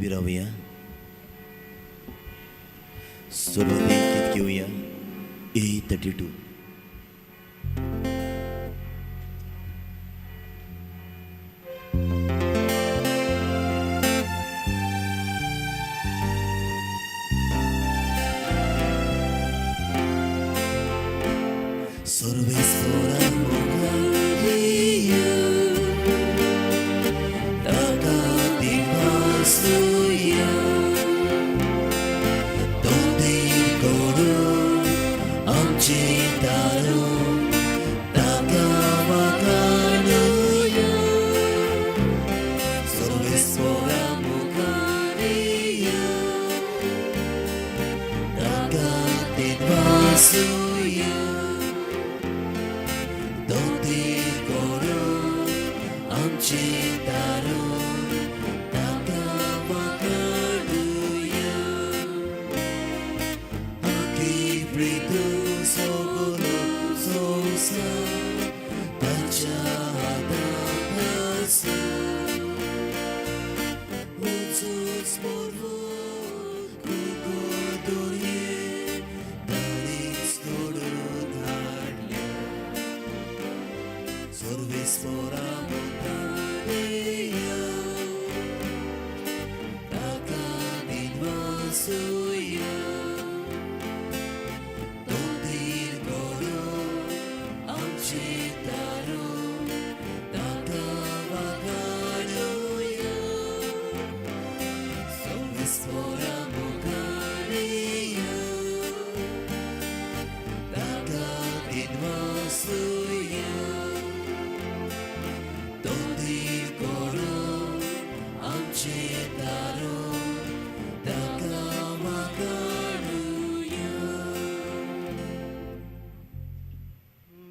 उबी रावया. सुरवातीक गीत घेवया A32.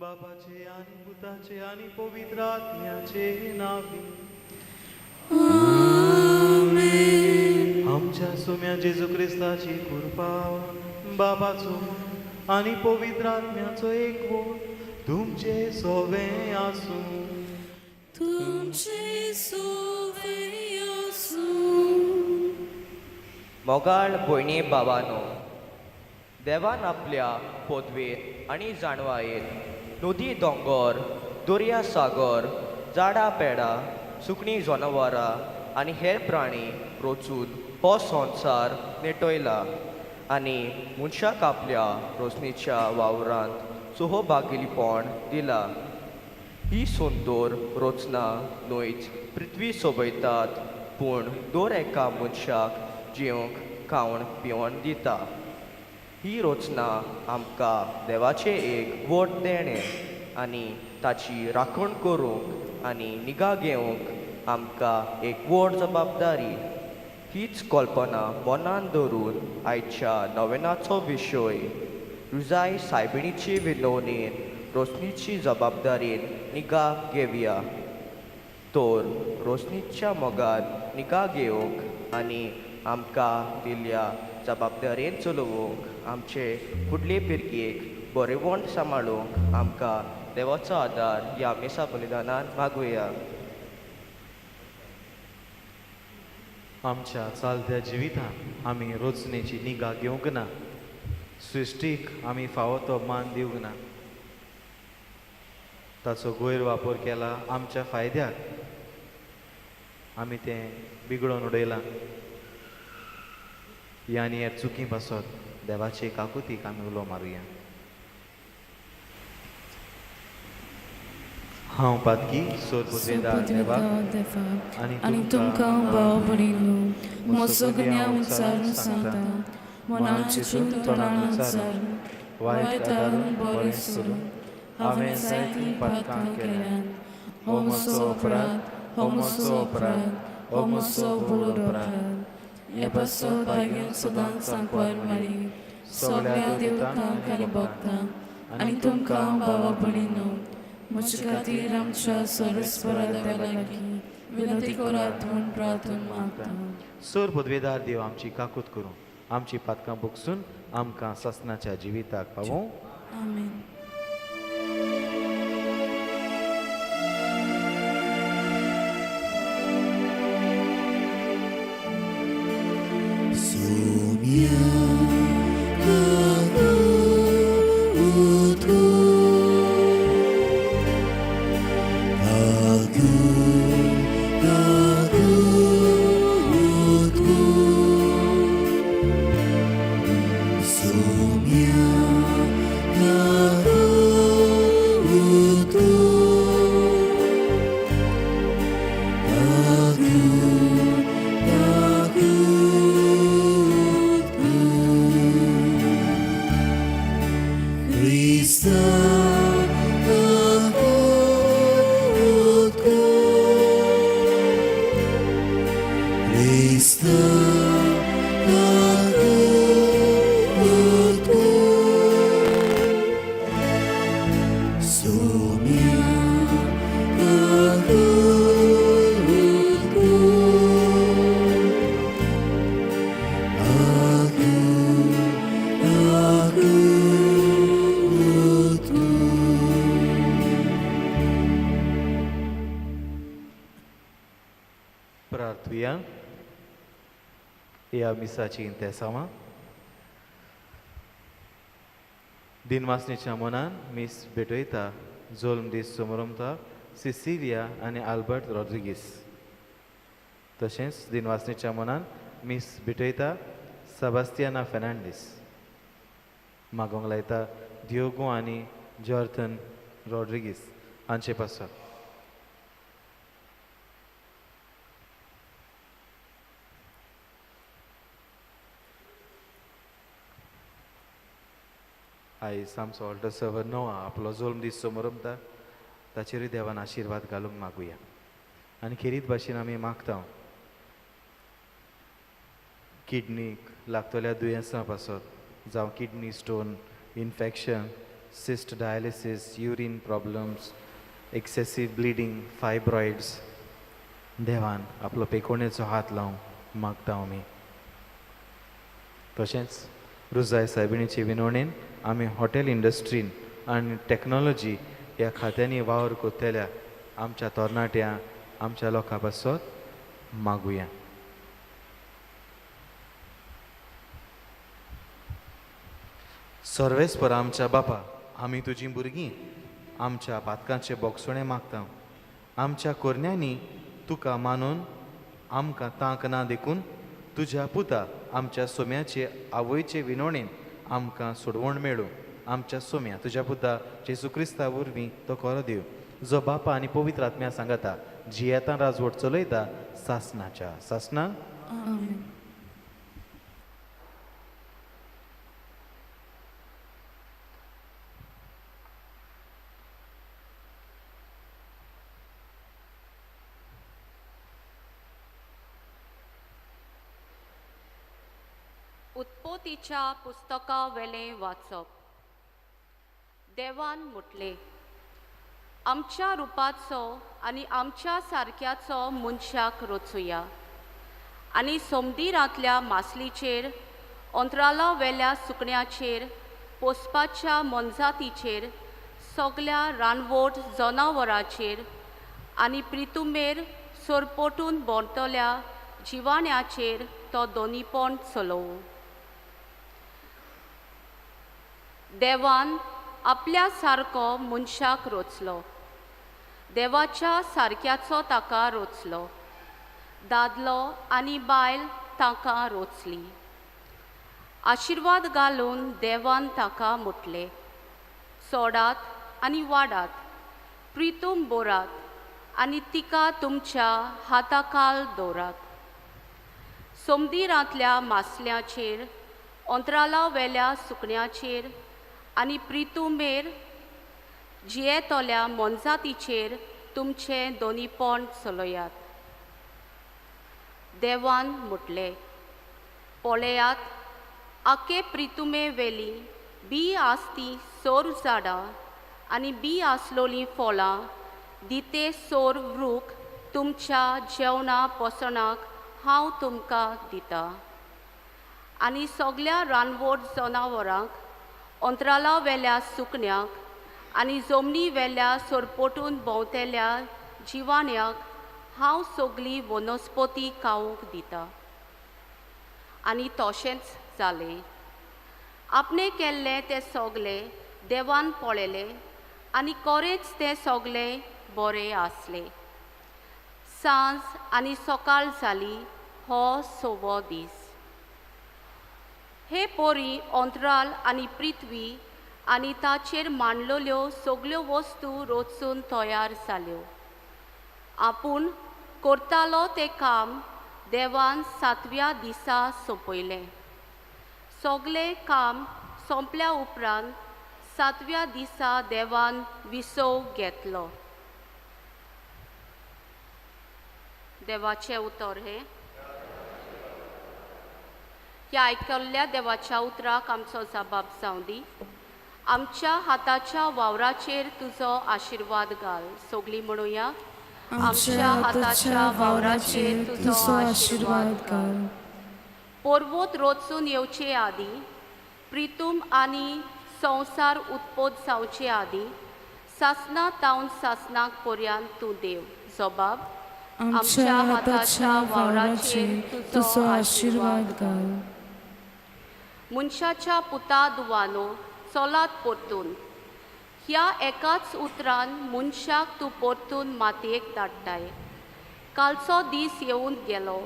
बाबाचे आणि पुताचे आणि पवित्र आत्म्याचे नावे. आमच्या सुम्या जेजू क्रिस्ताची कृपा, बाबाचो आणि पवित्र आत्म्याचो एकवट तुमचे सोवे आसूं. तुमचे सोवे आसूं. मोगाळ भयणी बाबानो, देवान आपल्या पदवेन आनी जाणवायेन नदी दोंगर, दर्या सागर, झाडां पेडां, सुकणीं जनावरां आनी हेर प्राणी रचून हो संवसार नेटयला आनी मनशाक आपल्या रोसणीच्या वावरांत सहभागीपण दिला. ही सुंदर रचना न्हयच पृथ्वी सोबयतात, पूण दर एका मनशाक जिवंक खावण पिवण दिता. ही रचना आमकां देवाचें एक व्हड देणें आनी ताची राखण करूंक आनी निगा घेवंक आमकां एक व्हड जबाबदारी. हीच कल्पना मनान धरून आयच्या नवेनाचो विशय रुजाय सायबिणीची विनवणेन रोसणीची जबाबदारीन निगा घेवया. तर रोसणीच्या मोगान निगा घेवंक आनी आमकां दिल्ल्या जबाबदारेन चलोवंक आमचे फुडले पिळगेक बरेवण सांबाळूंक आमकां देवाचो आदार ह्या मिसा बलिदानान मागुया. आमच्या चालत्या जिवितांत आमी रचनेची निगा घेवंक ना, सृश्टीक आमी फावो तो मान दिवंक ना, ताचो गैरवापर केला आमच्या फायद्याक, आमी तें बिगडोवन उडयलां. ह्या आनी ह्या चुकी पासत देवाचे काकुतीक आमी उलो मारुया. हांव पातकी सोदपुतेदार देवाक आनी तुमकां भाव भयणींनो म्हजो गुन्यांव उच्चारून सांगता, मनान चिंतून तोंडान उच्चारून वायट धारून बरें सोडून हांवें जायतीं पातकां केल्यात. हो म्हजो अपराध, हो म्हजो अपराध, हो म्हजो व्हड अपराध. हे पासत भाग्यान सदांच सांकवार मारी सगळ्या देवतांक आनी भक्तांक आनी तुमकां भावा भयणींनो म्हजे खातीर आमच्या सर्वेस्परा देवा लागीं विनंती करात म्हूण प्रार्थना मागता. सर पदवेदार देव आमची काकूत करूं, आमची पातकां भोगसून आमकां सासनाच्या जिविताक पावोवं. आमेन. क्रिस्ता प्रार्थुया. ह्या मिसाची इंतेसांवां दिनवासनेच्या मनान मीस भेटयता जोल्म दीस समरमता सिसिलिया आनी आल्बर्ट रॉड्रिगीस. तशेंच दिनवासनेच्या मनान मीस भेटयता सेबास्तियाना फेर्नांडीस. मागोंक लायता दियोगो आनी जॉर्थन रॉड्रिगीस हांचे पासत. आयज आमचो ऑल्टर सर्वर नोआ आपलो जोल्म दीस समरमता ताचेरूय देवान आशिर्वाद घालूंक मागुया. आनी खेरीत भाशेन आमी मागता किडनीक लागतल्या दुयेंसां पासत, जावं kidney stone, infection, cyst dialysis, urine problems, excessive bleeding, fibroids, देवान आपलो पेकोणेचो हात लावंक मागता आमी. तशेंच रुजाय सायबिणीचे विनवणेन आमी हॉटेल इंडस्ट्रीन आनी टॅक्नोलॉजी ह्या खात्यांनी वावर करतल्या आमच्या तरणाट्या आमच्या लोकां पासत मागुया. सर्वेस्पर आमच्या बापा, आमी तुजीं भुरगीं आमच्या पातकांचे बोगसुणें मागता. आमच्या कोरण्यांनी तुका मानून आमकां तांक ना देखून तुज्या पुता आमच्या सोम्याचे आवयचे विनवणेन आमकां सोडवण मेळूं. आमच्या सोम्या तुज्या पुता जेजू क्रिस्ता वरवीं तो कोरो दिव, जो बापा आनी पवित्र आत्म्या सांगता जियेता राजवट चलयता सासनाच्या सासना. आमेन. उत्पत्तीच्या पुस्तका वेलें वाचप. देवान म्हटलें, आमच्या रुपाचो आनी आमच्या सारक्याचो मनशाक रचुया आनी सोमदिरांतल्या मासलीचेर, अंतराला वेल्या सुकण्याचेर, पोसपाच्या मोनजातीचेर, सगल्या रानवट जनावरांचेर आनी प्रितुमेर सोरपोटून भोंवतल्या जिवाण्याचेर तो दोनीपण चलोवं. देवान आपल्या सारको मनशाक रचलो, देवाच्या सारक्याचो ताका रचलो, दादलो आनी बायल ताका रचली. आशिर्वाद घालून देवान ताका म्हटलें, सोडात आनी वाडात, प्रितूम बोरात आनी तिका तुमच्या हाताखाल दवरात. सोमदिरांतल्या मासल्याचेर, अंतराला वेल्या सुकण्याचेर आनी प्रितुमेर जियेतल्या मोनजातीचेर तुमचें दोनीपण चलयात. देवान म्हटलें, पळयात, आके प्रितुमे वेली बी आसती सोर झाडां आनी बी आसलोलीं फळां दिते सोर वृख तुमच्या जेवणा पोसणाक हांव तुमकां दिता. आनी सगल्या रानवट जनावरांक, अंतराला वेल्या सुकण्याक आनी जमनी वेल्या सोरपोटून भोंवतल्या जिवाण्याक हांव सगली वनस्पती खावंक दिता. आनी तशेंच जालें. आपणें केल्लें तें सगलें देवान पळयलें आनी कोरेंच तें सगलें बरें आसलें. सांज आनी सकाळ जाली, हो सवो दीस. हे पोरी अंतराल आनी पृथ्वी आनी ताचेर मांडलेल्यो सगल्यो वस्तू रचून तयार जाल्यो. आपूण करतालो तें काम देवान सातव्या दिसा सोंपयलें. सगलें काम सोंपल्या उपरांत सातव्या दिसा देवान विसव घेतलो. देवाचें उतर हें. ह्या आयकल्ल्या देवाच्या उतराक आमचो जबाब जावं दी. आमच्या हाताच्या वावराचेर तुजो आशिर्वाद घाल. सगळीं म्हणुया, आमच्या हाताच्या वावराचेर तुजो आशिर्वाद घाल. पर्वत रचून येवचे आदीं, प्रितूम आनी संवसार उत्पत जावचे आदीं, सासना तावन सासनाक पर्यंत तूं देव. जबाब, आमच्या हाताच्या वावराचेर तुजो आशिर्वाद घाल. मनशाच्या पुता दुवानो चलात परतून. ह्या एकाच उतरान मनशाक तूं परतून मातयेक धाडटाय. कालचो दीस येवन गेलो,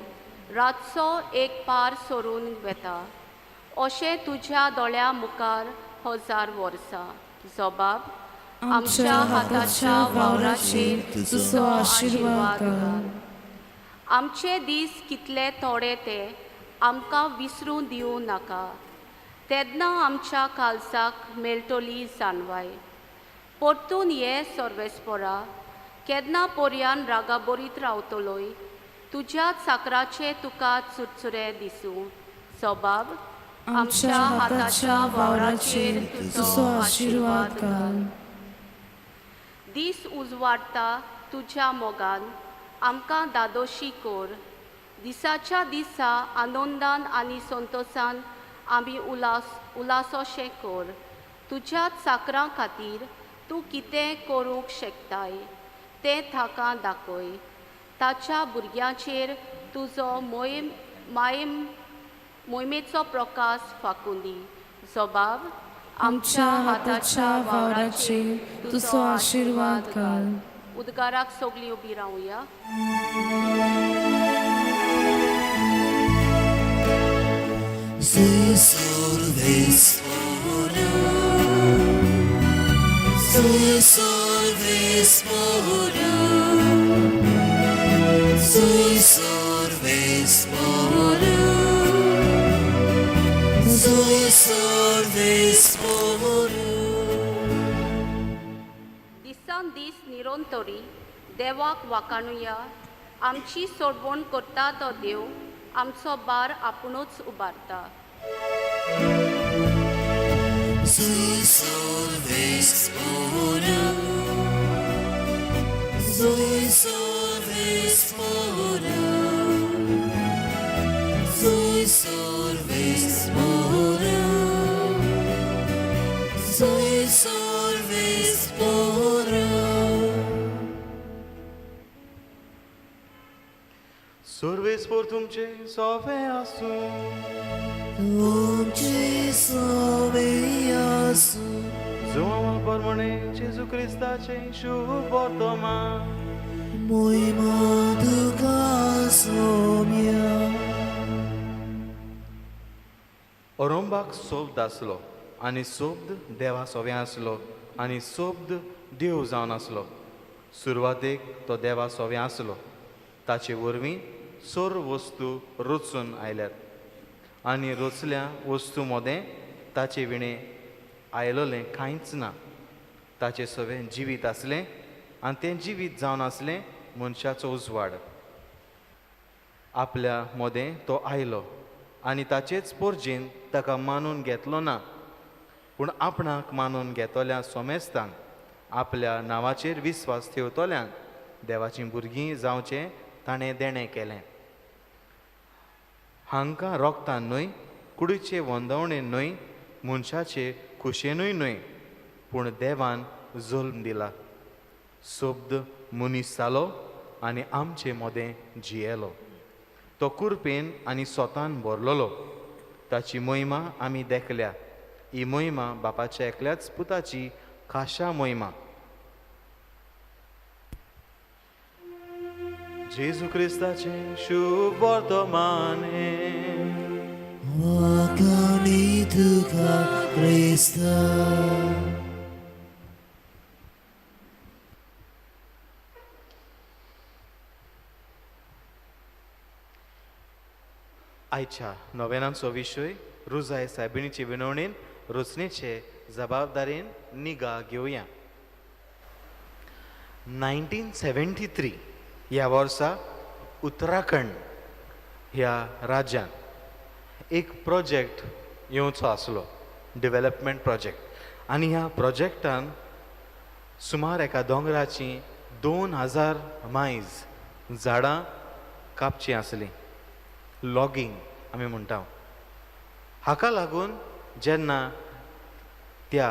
रातचो एक पार सरून वेता, अशें तुज्या दोळ्या मुखार 1000 वर्सां. जबाब, आमच्या हाताच्या वावराचेर तुजो आशिर्वाद घाल. आमचे दीस कितले थोडे ते आमकां विसरूं दिवं नाका, तेन्ना आमच्या कालसाक मेळटली जाणवाय. परतून ये सर्वेस्परा, केन्ना पर्यान रागाबरीत रावतलोय, तुज्या चाकराचे तुका चुरचुरे दिसूं. जबाब, आमच्या हाताच्या वावराचेर तुजो आशिर्वाद घाल. दीस उजवाडटा तुज्या मोगान, आमकां दादोशी कर. दिसाच्या दिसा आनंदान आनी संतोशान आमी उलासोशें कर. तुज्या चाकरां खातीर तूं कितें करूंक शकताय तें ताका दाखय. ताच्या भुरग्यांचेर तुजो मोहिमेचो प्रकाश फाकूं दी. जबाब, आमच्या हाताच्या वावराचेर तुजो आशिर्वाद घाल. उद्गाराक सगळीं उबी रावया. दिसान दीस निरंतरी देवाक वाकाणुया. आमची सोडवण करता तो देव, आमचो बार आपुणूच उबारता. सर्वेस्पोर तुमचे सोवे आसूं. तुमचे सोवे आसूं. जुवां परमणे जेजू क्रिस्ताचे शुभ वर्तमान. मोहिमा तुका सोम्या. ओरोंबाक सोब्द आसलो आनी सोब्द देवा सोवे आसलो आनी सोब्द देव जावन आसलो. सुरवातेक तो देवा सोवे आसलो. ताचे वरवीं सर्व वस्तू रचून आयल्यात आनी रचल्या वस्तू मदें ताचे विणें आयलोलें कांयच ना. ताचे सवें जिवीत आसलें आनी तें जिवीत जावन आसलें मनशाचो उजवाड. आपल्या मदें तो आयलो आनी ताचेच पोरजेन ताका मानून घेतलो ना, पूण आपणाक मानून घेतल्या सोमेस्तांक, आपल्या नांवाचेर विस्वास ठेवतल्यांक देवाचीं भुरगीं जावचें ताणें देणें केलें. हांकां रोगतान न्हय, कुडीचे वंदवणेन न्हय, मनशाचे खुशेनूय न्हय, पूण देवान जल्म दिला. शब्द मनीस जालो आनी आमचे मदें जियेलो. तो कुरपेन आनी सोतान भरलेलो. ताची मोहिमा आमी देखल्या. ही मोहिमा बापाच्या एकल्याच पुताची खाशा मोहिमा. जेजू क्रिस्ताचें शुभ वर्तमान. वाकाणी तुका क्रिस्ता. आयच्या नोवेनांचो विशय रुजाय सायबिणीचे विनवणेन रचनेचे जबाबदारेन निगा घेवया. 1973 ह्या वर्सा उत्तराखंड ह्या राज्यांत एक प्रोजेक्ट येवचो आसलो, डेवलपमेंट प्रोजेक्ट. आनी ह्या प्रोजेक्टान सुमार एका दोंगराची 2000 मायज झाडां कापचीं आसलीं, लॉगींग आमी म्हणटा. हाका लागून जेन्ना त्या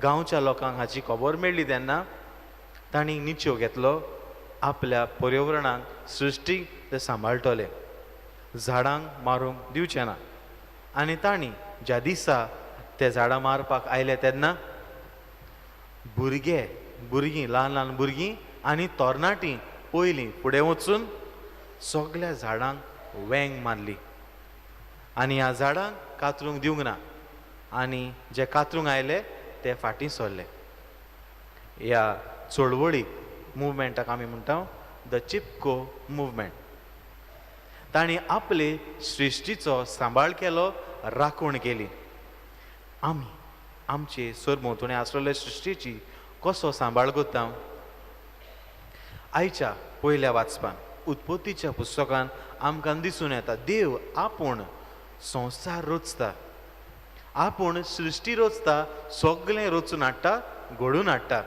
गांवच्या लोकांक हाची खबर मेळ्ळी तेन्ना तांणी निश्चेव घेतलो आपल्या पर्यावरणाक, सृश्टीक ते सांबाळटले, झाडांक मारूंक दिवचें ना. आनी तांणी ज्या दिसा ते झाडां मारपाक आयले तेन्ना भुरगे, भुरगीं, ल्हान ल्हान भुरगीं आनी तरणाटीं पयलीं फुडें वचून सगल्या झाडांक वेंग मारली आनी ह्या झाडांक कातरूंक दिवंक ना. आनी जे कातरूंक आयले ते फाटीं सरले. ह्या चळवळीक, मुवमेंटाक आमी म्हणटा the Chipko movement. तांणी आपले सृश्टीचो सांबाळ केलो, राखण केली. आमी आमचे सरभोंवतणी आसलेले सृश्टीची कसो सांबाळ करता? आयच्या पयल्या वाचपान उत्पत्तीच्या पुस्तकान आमकां दिसून येता देव आपूण संवसार रचता, आपूण सृश्टी रचता, सगळें रचून हाडटा, घडून हाडटा.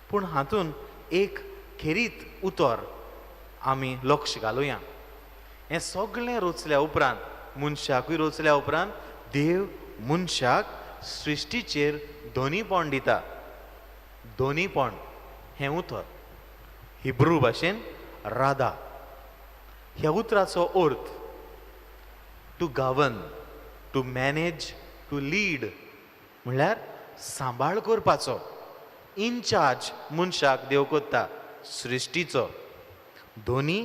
पूण हातून एक खेरीत उतर आमी लक्ष घालुया. हें सगळें रचल्या उपरांत, मनशाकूय रचल्या उपरांत देव मनशाक सृश्टीचेर दोनीपण दिता. दोनीपण हें उतर हिब्रू भाशेन राधा. ह्या उतराचो अर्थ to govern, to manage, to lead, म्हणल्यार सांबाळ करपाचो. इनचार्ज मनशाक देव करता सृश्टीचो. दोनी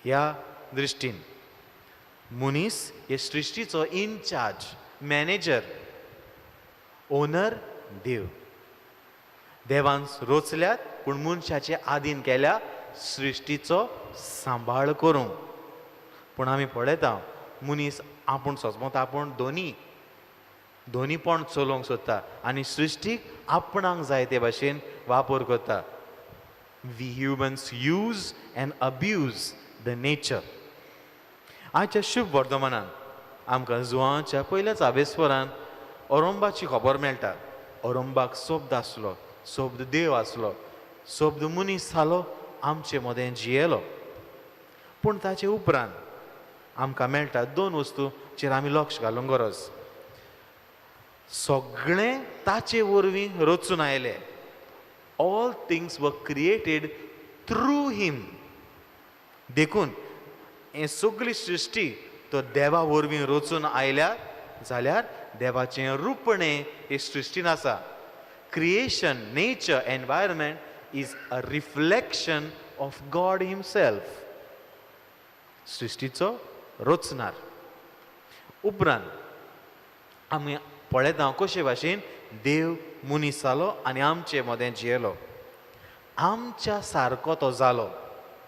ह्या दृश्टीन मनीस हे सृश्टीचो इनचार्ज, मॅनेजर, ओनर देव. देवान रोचल्यात पूण मनशाचे आदीन केल्या सृश्टीचो सांबाळ करूंक. पूण आमी पळयता मनीस आपूण सोजमत आपूण दोनी दोनीपण चलोवंक सोदता आनी सृश्टीक आपणाक जाय ते भाशेन वापर करता. We humans use and abuse the nature. आयच्या शुभ वर्तमानान आमकां जुवांच्या पयल्याच आवेस्वरान ओरंबाची खबर मेळटा. ओरंबाक शब्द आसलो, शब्द देव आसलो, शब्द मनीस जालो, आमचे मदें जियेलो. पूण ताचे उपरांत आमकां मेळटा दोन वस्तूचेर आमी लक्ष घालूंक गरज. सगळें ताचे वरवीं रचून आयलें. All things were created through him. देखून हें सगळी सृश्टी तो देवा वरवीं रचून आयल्या जाल्यार देवाचें रुपणें हे सृश्टीन आसा. Creation, nature, environment is a reflection of God himself. सृश्टीचो रचणार. उपरांत आमी पळयता कशे भाशेन देव मनीस जालो आनी आमचे मदें जियेलो. आमच्या सारको तो जालो,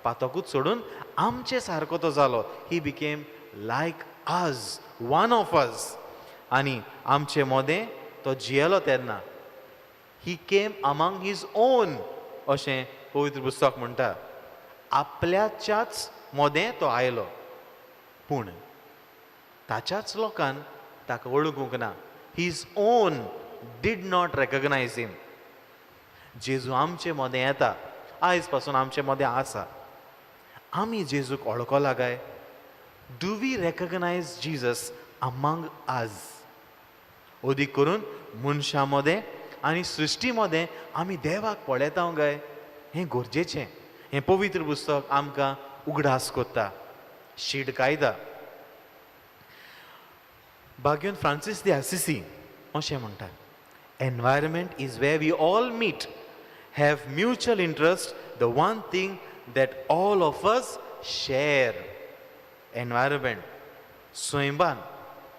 पातकूच सोडून आमचे सारको तो जालो. He became like us, one of us. आनी आमचे मदें तो जियेलो तेन्ना he came among his own अशें पवित्र पुस्तक म्हणटा. आपल्याच्याच मदें तो आयलो, पूण ताच्याच लोकान ताका वळखूंक ना. His own did not recognise him. जेजू आमचे मदें येता, आयज पासून आमचे मदें आसा. आमी जेजूक वळखला काय? Do we recognise Jesus among us? अदीक करून मनशां मदें आनी सृश्टी मदें आमी देवाक पळयता काय? हें गरजेचें. हें पवित्र पुस्तक आमकां उगडास करता, शिडकायता. बाग्योन फ्रांसीस दे आसिसी अशें म्हणटा, environment is where we all meet, have mutual interest, the one thing that all of us share. Environment, सैमान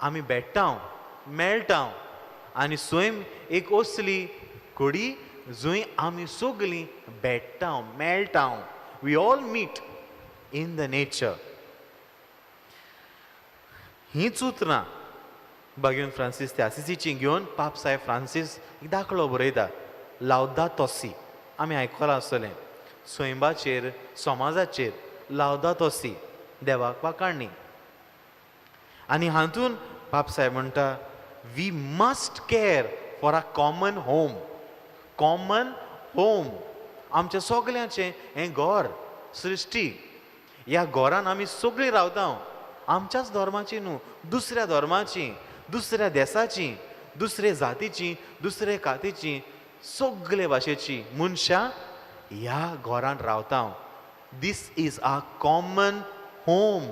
आमी भेट्टा, मेळटा आनी सैम एक असली कडी जंय आमी सगळीं भेट्टा, मेळटा. We all meet in the nature. हींच उतरां बागेवन फ्रांसीस ते आसिसीची घेवन पाप साहेब फ्रांसीस एक दाखलो बरयता, लावदा तोसी. आमी आयकलां आसतलें सैमाचेर, समाजाचेर लावदा तोसी, देवाक वाखाणणी. आनी हातून बापसाहेब म्हणटा we must care for a common home. Common home आमच्या सगल्यांचें हें घर, सृश्टी. ह्या घरान आमी सगळीं रावता, आमच्याच धर्माची न्हू, दुसऱ्या धर्माची, दुसऱ्या देसाची, दुसरे जातीची, दुसरे कातीची, सगळे भाशेची मनशां ह्या घरान रावता. This is a common home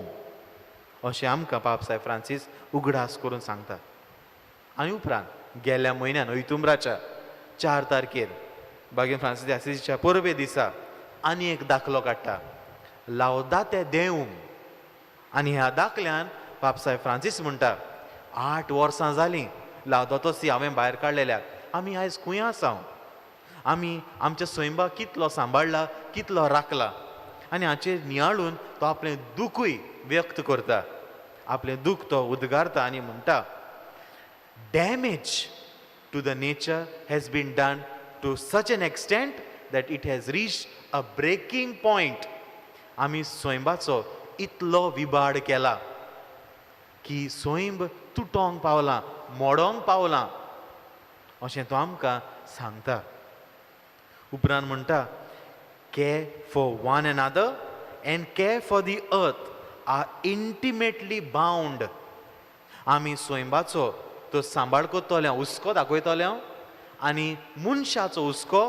अशें आमकां बापसाहेब फ्रांसीस उगडास करून सांगता. आनी उपरांत गेल्या म्हयन्यान ओयतुंब्राच्या 4 तारखेर बागेन फ्रांसीस आसिसीच्या परबे दिसा आनी एक दाखलो काडटा, लावदाते देवूम. आनी ह्या दाखल्यान बापसाहेब फ्रांसीस म्हणटा 8 वर्सां जालीं लावदातो सी हांवें भायर काडलेल्याक, आमी आयज खंय आसा, आमी आमच्या सैंबाक कितलो सांबाळ्ळा, कितलो राखला. आनी हाचेर नियाळून तो आपलें दुखूय व्यक्त करता, आपलें दूख तो उद्गारता आनी म्हणटा damage to the nature has been done to such an extent that it has reached a breaking point. आमी सैंबाचो इतलो विबाड केला की सैंब तुटोंक पावलां, मोडोंक पावलां अशें तो आमकां सांगता. उपरांत म्हणटा care for one another and care for the earth are intimately bound. आमी सैंबाचो तो सांबाळ करतले, हुस्को दाखयतले आनी मनशाचो हुस्को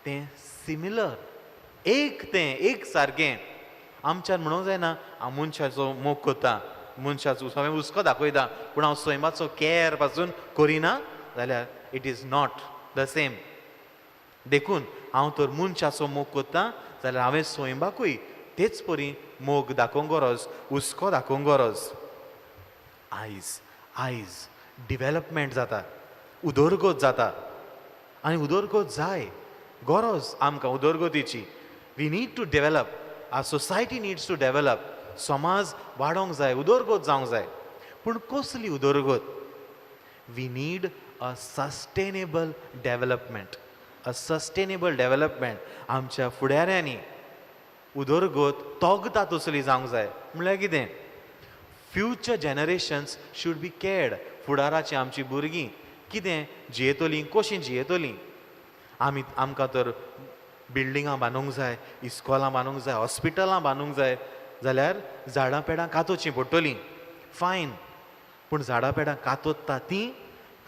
तें सिमिलर, एक तें एक सारकें. आमच्यान म्हणूंक जायना हांव मनशाचो मोग करता, मनशाचो हांवें हुस्को दाखयता, पूण हांव सैमाचो कॅर पासून करिना जाल्यार it is not the same. देखून हांव तर मनशाचो मोग करता जाल्यार हांवें सैमाकूय तेच परी मोग दाखोवंक गरज, हुस्को दाखोवंक गरज. आयज आयज डिवेलपमेंट जाता, उदरगत जाता आनी उदरगत जाय, गरज आमकां उदरगतीची. We need to develop, our society needs to develop. समाज वाडोवंक जाय, उदरगत जावंक जाय, पूण कसली उदरगत? We need a sustainable development, a sustainable development. आमच्या फुडाऱ्यांनी उदरगत तोगता तसली जावंक जाय. म्हणल्यार कितें? Future generations should be cared. फुडाराची आमची भुरगीं कितें जियेतलीं, कशीं जियेतलीं? आमी आमकां तर बिल्डिंगां बांदूंक जाय, इस्कॉलां बांदूंक जाय, हॉस्पिटलां बांदूंक जाय, जाल्यार झाडां पेडां कातोवचीं पडटलीं, फायन. पूण झाडां पेडां कातोता तीं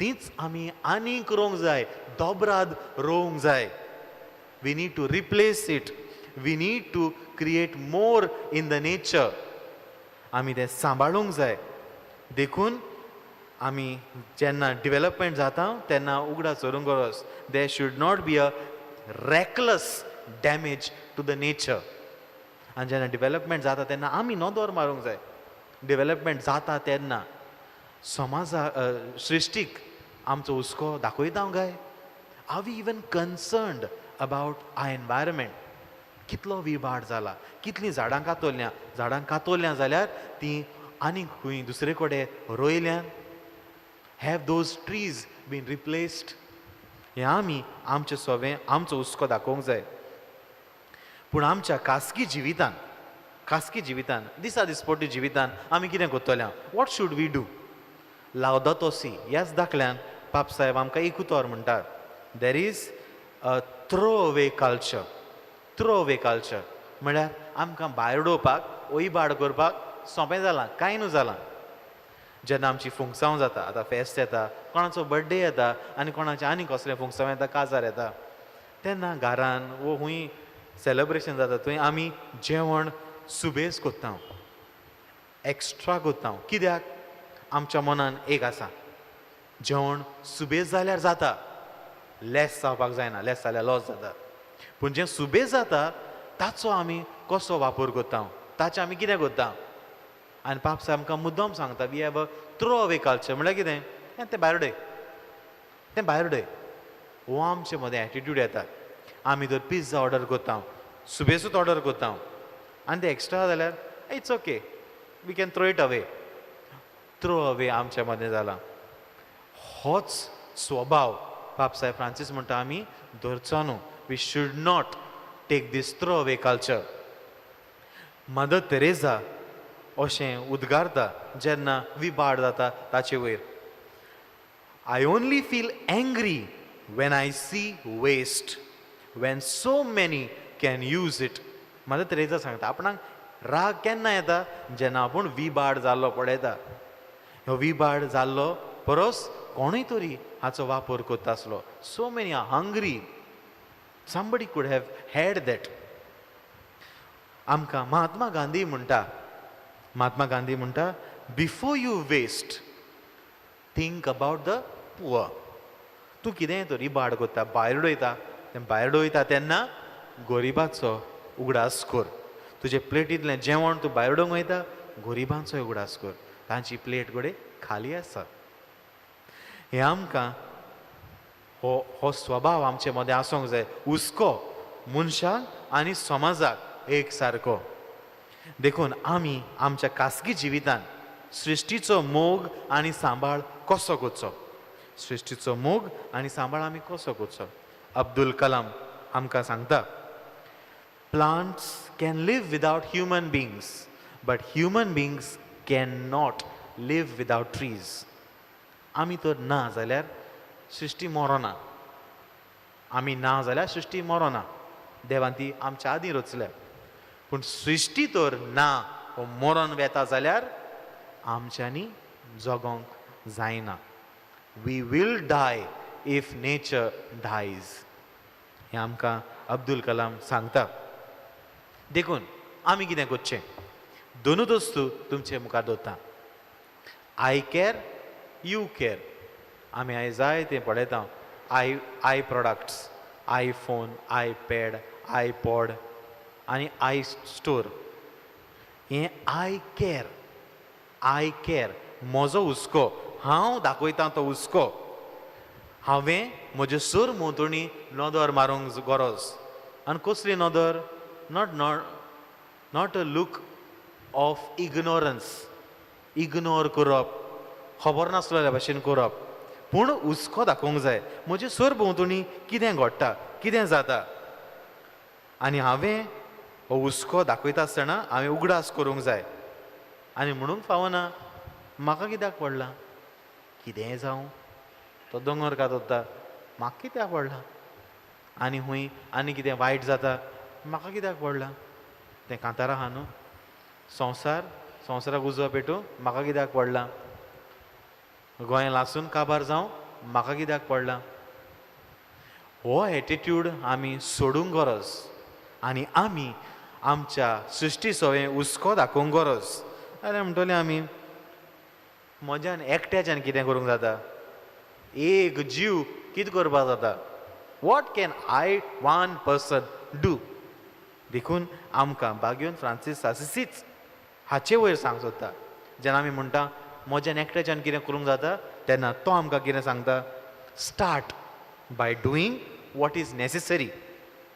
तींच आमी आनीक रोवंक जाय, दोबराद रोवंक जाय. We need to replace it, we need to create more in the nature. आमी तें सांबाळूंक जाय. देखून आमी जेन्ना डिवेलपमेंट जाता तेन्ना उगडास दवरूंक गरज, there should not be a reckless damage to the nature. आनी जेन्ना डिवेलपमेंट जाता तेन्ना आमी नदर मारूंक जाय. डिवेलपमेंट जाता तेन्ना समाजा सृश्टीक आमचो हुस्को दाखयता काय? Are we even concerned about our environment? कितलो विबाड जाला, कितलीं झाडां कातोल्यां, झाडां कातोल्यां जाल्यार तीं आनीक खंय दुसरे कडेन रोयल्यान? Have those trees been replaced? हें आमी आमचें सवें आमचो हुस्को दाखोवंक जाय. पूण आमच्या खासगी जिवितान, खासगी जिवितान, दिसा दिसपट्टी जिवितान आमी कितें करतले? What should we do? Laudato Si ह्याच दाखल्यान बापसाहेब आमकां एक उतर म्हणटात, there is a throw away culture. Throw away culture म्हळ्यार आमकां भायर उडोवपाक, वयबाड करपाक सोंपें जालां, कांय न्हू जालां. जेन्ना आमची फुंगसांव जाता, आतां फेस्त येता, कोणाचो बड्डे येता आनी कोणाचें आनी कसलें फुंगसांव येता, काजार येता, तेन्ना घरान वो खूंय सेलेब्रेशन जाता थंय आमी जेवण सुबेज करता, एक्स्ट्रा करता. कित्याक? आमच्या मनान एक आसा, जेवण सुबेज जाल्यार जाता, लेस जावपाक जायना, लेस जाल्यार लॉस जाता. पूण जें सुबेज जाता ताचो आमी कसो वापर करता, ताचें आमी कितें करता? आनी बापसाहेब आमकां मुद्दम सांगता, we have a throw away culture. म्हणल्यार कितें? तें भायर उडय, तें भायर उडय. हो आमचे मदें एटिट्यूड येता. आमी जर पिझ्झा ऑर्डर करता, सुबेजूच ऑर्डर करता आनी तें एक्स्ट्रा जाल्यार it's okay, we can throw it away. Throw away आमच्या मदें जाला. होच स्वभाव बापसाहेब फ्रांसीस म्हणटा आमी धरचो न्हू. We should not take this throw away culture. Mother Teresa अशें उद्गारता जेन्ना विबाड जाता ताचे वयर. I only feel angry when I see waste, when so many can use it. Mother Teresa सांगता आपणाक राग केन्ना येता जेन्ना आपूण विबाड जाल्लो पळयता. ह्यो विबाड जाल्लो परस कोणूय तरी हाचो वापर करता आसलो. So many are hungry, somebody could have had that. आमकां महात्मा गांधी म्हणटा, महात्मा गांधी म्हणटा, before you waste think about the poor. तूं कितेंय तरी इबाड करता, भायर उडयता, तें भायर उडयता तेन्ना गरिबाचो उगडास कर. तुजे प्लेटींतलें जेवण तूं भायर उडोवंक वयता, गरिबांचो उगडास कर, तांची प्लेट घडये खाली आसा. हें आमकां हो स्वभाव आमचे मदें आसूंक जाय, हुस्को मनशाक आनी समाजाक एक सारको. देखून आमी आमच्या खासगी जिवितान सृश्टीचो मोग आनी सांबाळ कसो करचो, सृश्टीचो मोग आनी सांबाळ आमी कसो करचो. अब्दुल कलाम आमकां सांगता, plants can live without human beings, but human beings can not live without trees. आमी तर ना जाल्यार सृश्टी मरोना, आमी ना जाल्यार सृश्टी मरोना, देवान ती आमच्या आदीं रचल्या. पूण सृश्टी तर ना वो मरोन वेता जाल्यार आमच्यांनी जगोंक जायना. We will die if nature dies, हें आमकां अब्दुल कलाम सांगता. देखून आमी कितें करचें, दोनूच वस्तू तुमचे मुखार दवरता, I care, you care. आमी आयज जाय तें पळयता, I products, iPhone, iPad, iPod आनी I store. हें I care, I care म्हजो हुस्को, हांव दाखयतां तो हुस्को. हांवें म्हजे सर भोंवतणी नदर मारूंक गरज. आनी कसली नदर? Not not a look of ignorance, ignore करप, खबर नासलेल्या भशेन करप, पूण हुस्को दाखोवंक जाय म्हजे सर भोंवतणी कितें घडटा, कितें जाता. आनी हांवें हो हुस्को दाखयता आसतना हांवें उगडास करूंक जाय आनी म्हणूंक फावना म्हाका कित्याक पडलां, कितेंय जावं, तो दोंगर कातरता म्हाका कित्याक पडलां, आनी हुंय आनी कितें वायट जाता म्हाका कित्याक पडलां, तें कांतारा आहा न्हू, संवसार संवसाराक उजो पेटूं म्हाका कित्याक पडलां, गोंय लासून काबार जावं म्हाका कित्याक पडलां. हो एटिट्यूड आमी सोडूंक गरज आनी आमी आमच्या सृश्टी सवें हुस्को दाखोवंक गरज. जाल्यार म्हणटले आमी म्हज्यान एकट्याच्यान कितें करूंक जाता, एक जीव कितें करपाक जाता, what can I one person do. देखून आमकां बाग्योन फ्रांसीस आसिसीच हाचे वयर सांग सोदता. जेन्ना आमी म्हणटा म्हज्यान एकट्याच्यान कितें करूंक जाता, तेन्ना तो आमकां कितें सांगता, start by doing what is necessary,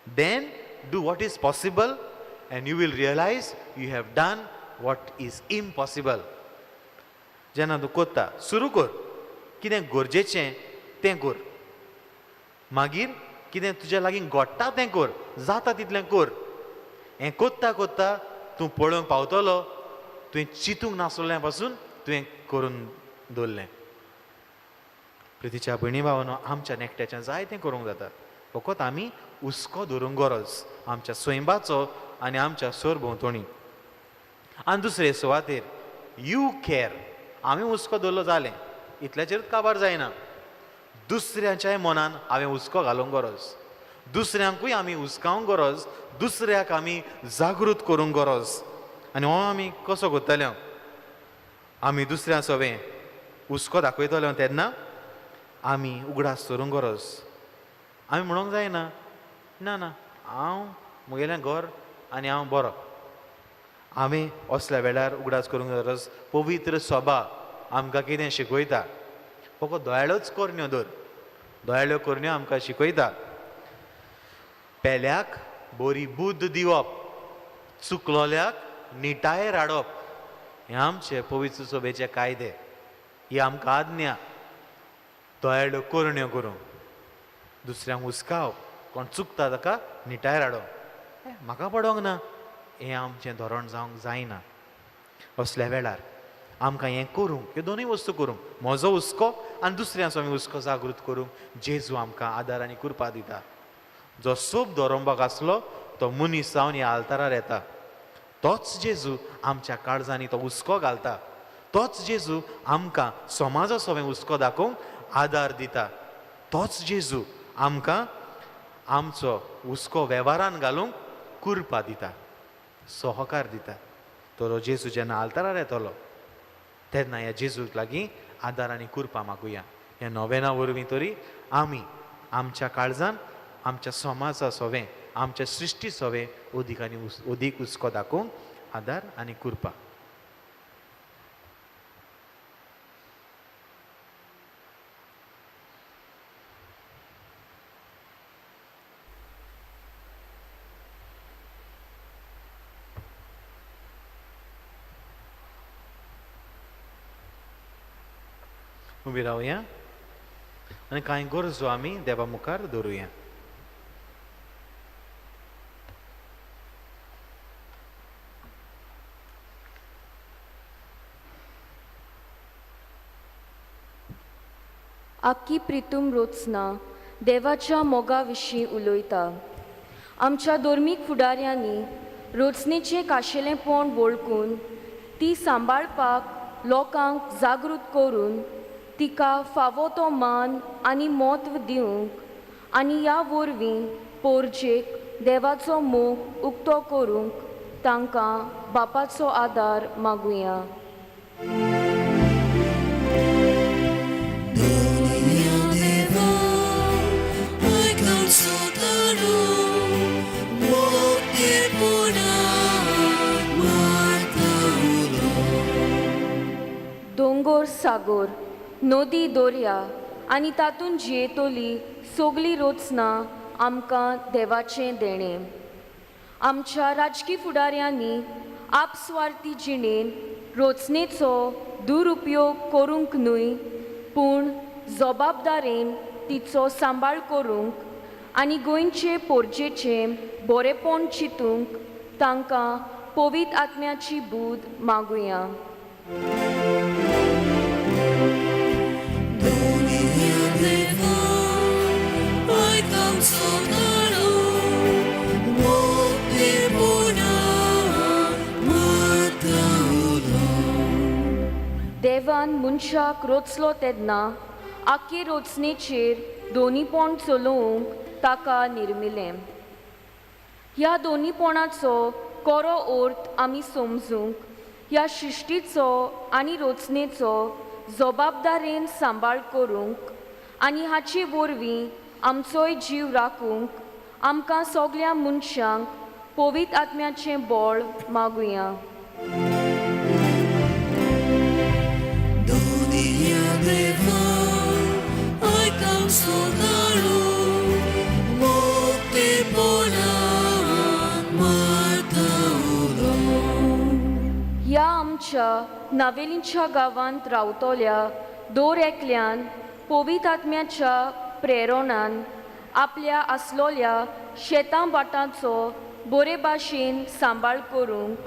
then do what is possible and you will realise you have done what is impossible. जेन्ना तूं करता सुरू कर, कितें गरजेचें तें कर, मागीर कितें तुज्या लागीं घडटा तें कर, जाता तितलें कर. हें करता करता तूं पळोवंक पावतलो तुवें चिंतूंक नासलें पासून तुवें करून दवरलें. प्रितीच्या भयणी भावानो, आमच्या एकट्याच्यान जाय तें करूंक जाता, फकत आमी हुस्को धरूंक गरज आमच्या स्वयंबाचो आनी आमच्या सर भोंवतणी. आनी दुसरे सुवातेर you care, आमी हुस्को दवरलो जालें, इतल्याचेरूच काबार जायना, दुसऱ्याच्याय मनान हांवें हुस्को घालूंक गरज, दुसऱ्यांकूय आमी हुस्कावंक गरज, दुसऱ्याक आमी जागृत करूंक गरज. आनी हो आमी कसो करतले, आमी दुसऱ्या सवें हुस्को दाखयतले तेन्ना आमी उगडास धरूंक गरज. आमी म्हणूंक जायना ना ना हांव म्हगेलें घर आनी हांव बरो. हांवें असल्या वेळार उगडास करूंक गरज पवित्र सभा आमकां कितें शिकयता, फकत दोयाळ्योच करण्यो धर, दोयाळ्यो करण्यो आमकां शिकयता. पेल्याक बरी बुद्द दिवप, चुकलोल्याक निटायेर हाडप, हें आमचे पवित्र सभेचे कायदे, ही आमकां आज्ञा. दोयाळ्यो करण्यो करूंक, दुसऱ्यांक हुस्कावप, कोण चुकता ताका निटायेर हाडप, म्हाका पडोंक ना, हें आमचें धोरण जावंक जायना. असल्या वेळार आमकां हें करूंक, ह्यो दोनूय वस्तू करूंक, म्हजो हुस्को आनी दुसऱ्यांचो आमी हुस्को जागृत करूंक जेजू आमकां आदार आनी कृपा दिता. जो सोब दोरोंबाक आसलो तो मनीस जावन ह्या आल्तारार येता. तोच जेजू आमच्या काळजांनी तो हुस्को घालता. तोच जेजू आमकां समाजा सवें हुस्को दाखोवंक आदार दिता. तोच जेजू आमकां आमचो हुस्को वेव्हारान घालूंक कृपा दिता, सहकार दिता. तर जेजू जेन्ना आल्तारार येतलो तेन्ना ह्या जेजूक लागीं आदार आनी कृपा मागुया. ह्या नोवेना वरवीं तरी आमी आमच्या काळजान आमच्या समाजा सवें, आमच्या सृश्टी सवें अदीक आनी अदीक हुस्को दाखोवंक आदार आनी कृपा. उबी रावया आनी कांय गरजो आमी देवा मुखार दवरुया. आक्की प्रितूम रोचना देवाच्या मोगा विशीं उलयता. आमच्या धर्मीक फुडाऱ्यांनी रोचनेचें काशेलेंपण वळखून ती सांबाळपाक लोकांक जागृत करून तिका फावो तो मान आनी म्हत्व दिवंक आनी ह्या वरवीं पोरजेक देवाचो मोग उक्तो करूंक तांकां बापाचो आदार मागुया. दोंगोर सागोर, नदी दर्या आनी तातूंत जियेतली सगळी रचना आमकां देवाचें देणें. आमच्या राजकी फुडाऱ्यांनी आपस्वार्थी जिणेन रचनेचो दुरुपयोग करूंक न्हय, पूण जबाबदारेन तिचो सांबाळ करूंक आनी गोंयचे पोरजेचें बरेपण चिंतूंक तांकां पवित्र आत्म्याची बूद मागुया. देवान मनशाक रचलो तेन्ना आख्खे रचनेचेर दोनीपण चलोवंक ताका निर्मिलें. ह्या दोनीपणाचो कोरो अर्थ आमी समजूंक ह्या सृश्टीचो आनी रचनेचो जबाबदारेन सांबाळ करूंक आनी हाचे वरवीं आमचोय जीव राखूंक आमकां सगळ्या मनशांक पवित्र आत्म्याचें बळ मागुया. ह्या आमच्या नावेलींच्या गांवांत रावतल्या दर एकल्यान पवित्र आत्म्याच्या प्रेरणान आपल्या आसलोल्या शेतां भाटांचो बरे भाशेन सांबाळ करूंक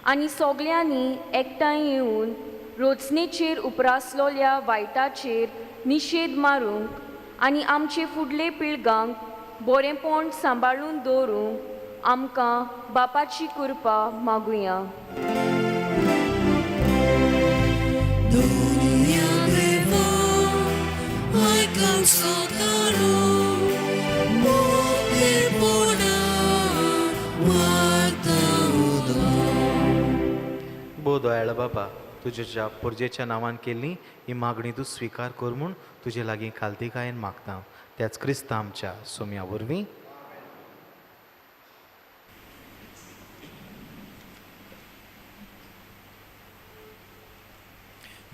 आनी सगल्यांनी एकठांय येवन रचनेचेर उप्रासलोल्या वायटाचेर निशेध मारूंक आनी आमचे फुडले पिळगांक बरेंपण सांबाळून दवरूंक आमकां बापाची कृपा मागुया. भोव दयाळ बाबा, तुज्या पोरजेच्या नांवान केल्ली ही मागणी तूं स्विकार कर म्हूण तुजे लागीं खालतीकायेन मागता, त्याच क्रिस्ता आमच्या सोम्या वरवीं.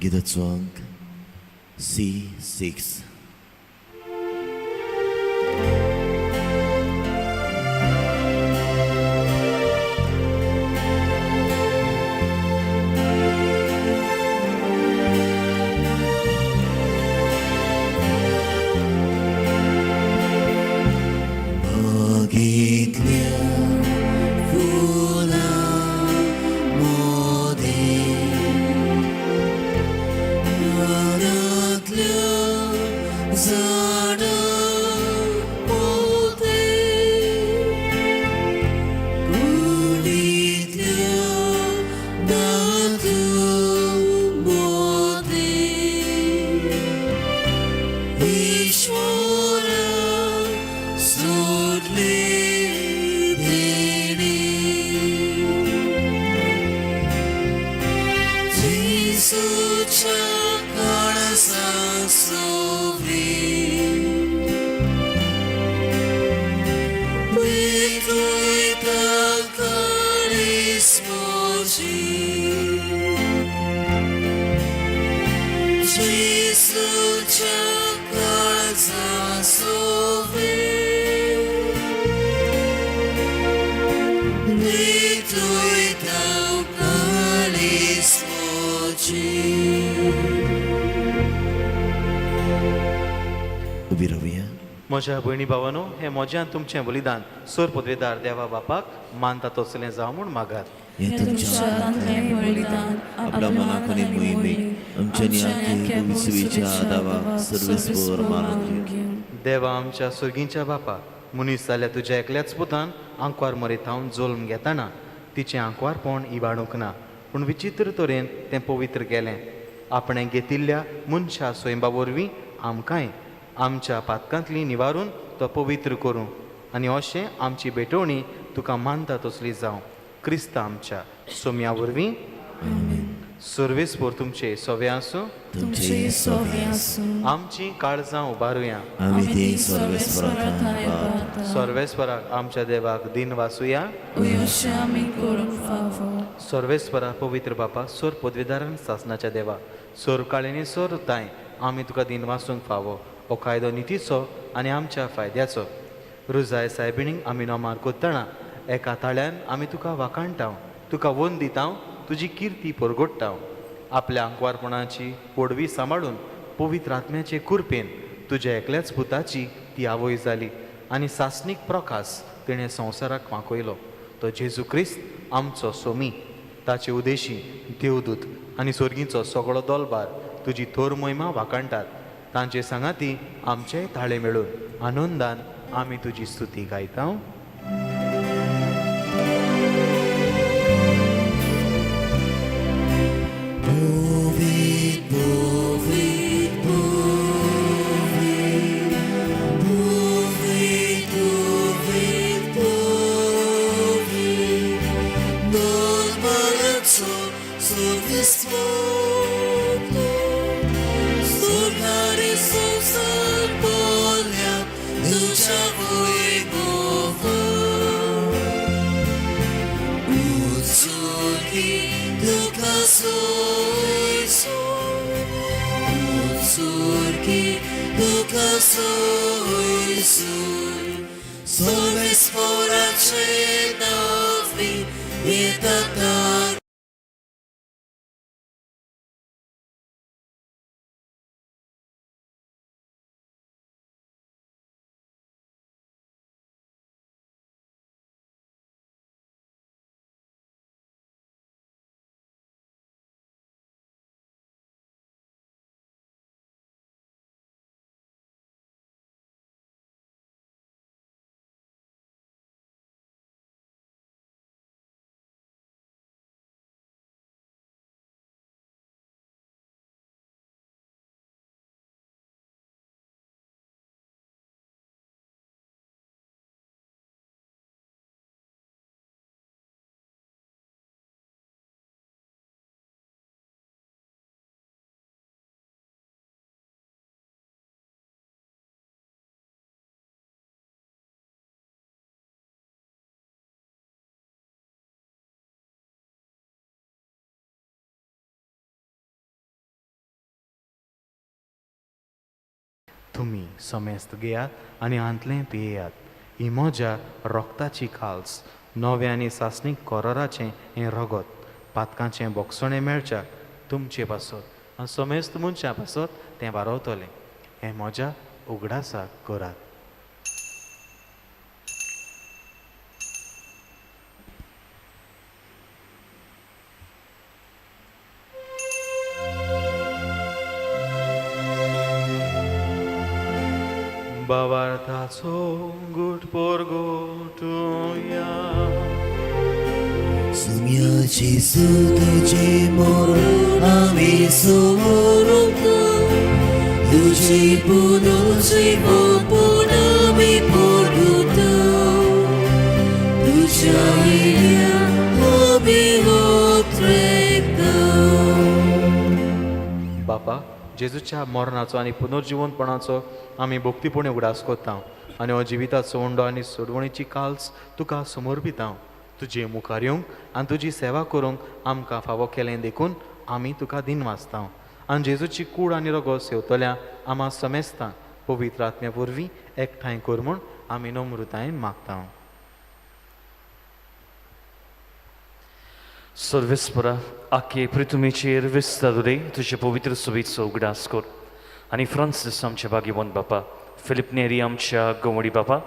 गिताचो अंक C6. बागेंतल्या फुलां मोदें जेसूच्या काळजा सोवी पेटयता काळीज म्हजी जेसूच्या काळजा सोवी पेटयता काळीज म्हजी. उबी रावया. म्हज्या भयणी भावानो, हें म्हज्यान तुमचें बलिदान सोर पदवेदार देवा बापाक मानता तसलें जावं म्हूण मागात. हें तुमच्या तुमच्या हातांतलें बलिदान आपल्या मनाक आनी मोहिमेक आमच्या आनी विसवीच्या दावाक सर्वेस्पर मानून घेवं. देवा आमच्या सुर्गींच्या बापा, मनीस जाल्या तुज्या एकल्याच पुतान आंकवार मरीत हांव जल्म घेतना तिचें आंकवारपण इबाडूंक ना, पूण विचित्र तरेन तें पवित्र केलें. आपणें घेतिल्ल्या मनशा स्वयंबा वरवीं आमकांय आमच्या पातकांतली निवारून तो पवित्र करूं आनी अशें आमची भेटवणी तुका मानता तसली जावं, क्रिस्त आमच्या सोम्या वरवीं. सर्वेस्पोर तुमचे सवे आसूं. तुमचे सोवे आसूं. आमची काळजां उबारुया. आमी ती सर्वेस्पराक सर्वेस्वराक आमच्या देवाक दिन वासुया. अशें आमी करूंक फावो. सर्वेस्वरा पवित्र बापा, सोर पदवीदारान सासनाच्या देवा, सोर काळेनी सोर ताय आमी तुका दिन वासूंक फावो. हो कायदो नितीचो आनी आमच्या फायद्याचो. रुजाय सायबिणींक आमी नमार कोत्तना एका ताळ्यान आमी तुका वाखाणटाव, तुका वंद दिताव, तुजी किर्ती परगोडटाव. आपल्या आंकवारपणाची पोडवी सांबाळून पवित्र आत्म्याचे कुरपेन तुज्या एकल्याच पुताची ती आवय जाली आनी सासणीक प्रकाश तिणें संवसाराक वांकयलो. तो जेजू क्रिस्त आमचो सोमी. ताचे उदेशी देवदूत आनी सोर्गींचो सगळो दोलबार तुजी थोर मोहिमा वाखाणटात. तांचे सांगाती आमचेय ताळे मेळून आनंदान आमी तुजी स्तुती गायता. Povid, povid, povid, povid, povid, povid, non balanzo sul dispotto, sul risorsa polja, lucia voi govor. Utsurki duka soisu, Utsurki duka soisu, Soves porače novi, je tatar. तुमी समेस्त घेयात आनी हांतलें पियेयात. ही म्हज्या रोगताची खाल्स, नव्या आनी सासणीक कोराराचें हें रगत, पातकांचें बोगसणें मेळच्याक तुमचे पासत आनी समेस्त मनशां पासत तें वारवतलें. हें म्हज्या उगडासाक करात. बाबार्थाचो गुट पोरगोटुया. Sumia Gesù तुझे मोर आम्ही समोरुक, तुझे पुनुचे पुन आम्ही पोरगुतो, तुझ्या इल्या आम्ही उतरेकतो. बापा, जेजूच्या मरणाचो आनी पुनर्जिवनपणाचो आमी भक्तीपणी उगडास करता आनी हो जिविताचो उंडो आनी सोडवणीची काल्स तुका समर्पिता. तुजे मुखार येवंक आनी तुजी सेवा करूंक आमकां फावो केलें देखून आमी तुका दिनवासता. आनी जेजूची कूड आनी रगत सेवतल्या आमा समेस्तां पवित्र आत्म्या वरवीं एकठांय कर म्हूण आमी नम्रतायेन मागता. सर्वेस्परा आखे पृथ्वीचेर विस्तारुले तुजे पवित्र सोबीचो उगडास कर आनी फ्रांसीस आमच्या भाग्यवंत बापा, फिलीप नेरी आमच्या गवडी बापा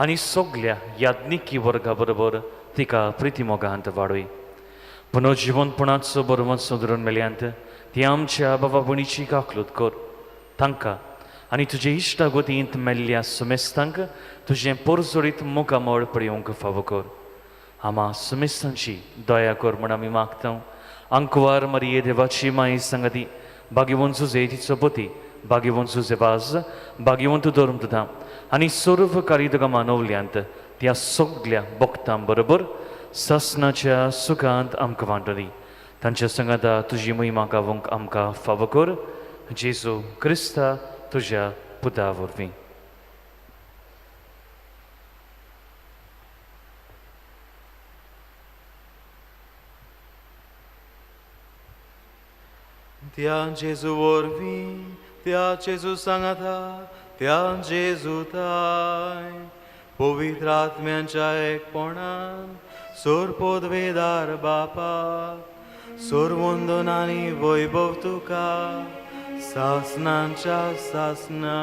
आनी सगल्या याज्ञिकी वर्गा बरोबर तिका प्रितीमोगांत वाडय. पुनर्जिवनपणाचो बरोवन सुदरून मेल्यांत ती आमच्या बाबा भयणीची काकलूत कर. तांकां आनी तुजे इश्टागतींत मेल्ल्या सुमेस्तांक तुजें पोरजोडीत मुखामळ पळोवंक फावो कर. आमा सुमेस्तांची दया कर म्हूण आमी मागता. आंकवार मरिये देवाची माई सांगती, भाग्यवंत जुजे तिचो पती, भाग्यवंत जुजे वाज, भाग्यवंत धर्म तुदा आनी सर्व कारिदगा मानवल्यांत त्या सगल्या भक्तां बरोबर सासनाच्या सुखांत आमकां वांटली. तांच्या संगाता तुजी महिमा गावंक आमकां फावो कर. जेजू क्रिस्ता तुज्या पुता वरवीं. त्या जेजू वरवीं, त्या जेजू सांगाता, त्या जेजू ताय पवित्र आत्म्यांच्या एकपणान सोर पदवेदार बापा, सोर वंदन आनी वैभव तुका सासनांच्या सासना.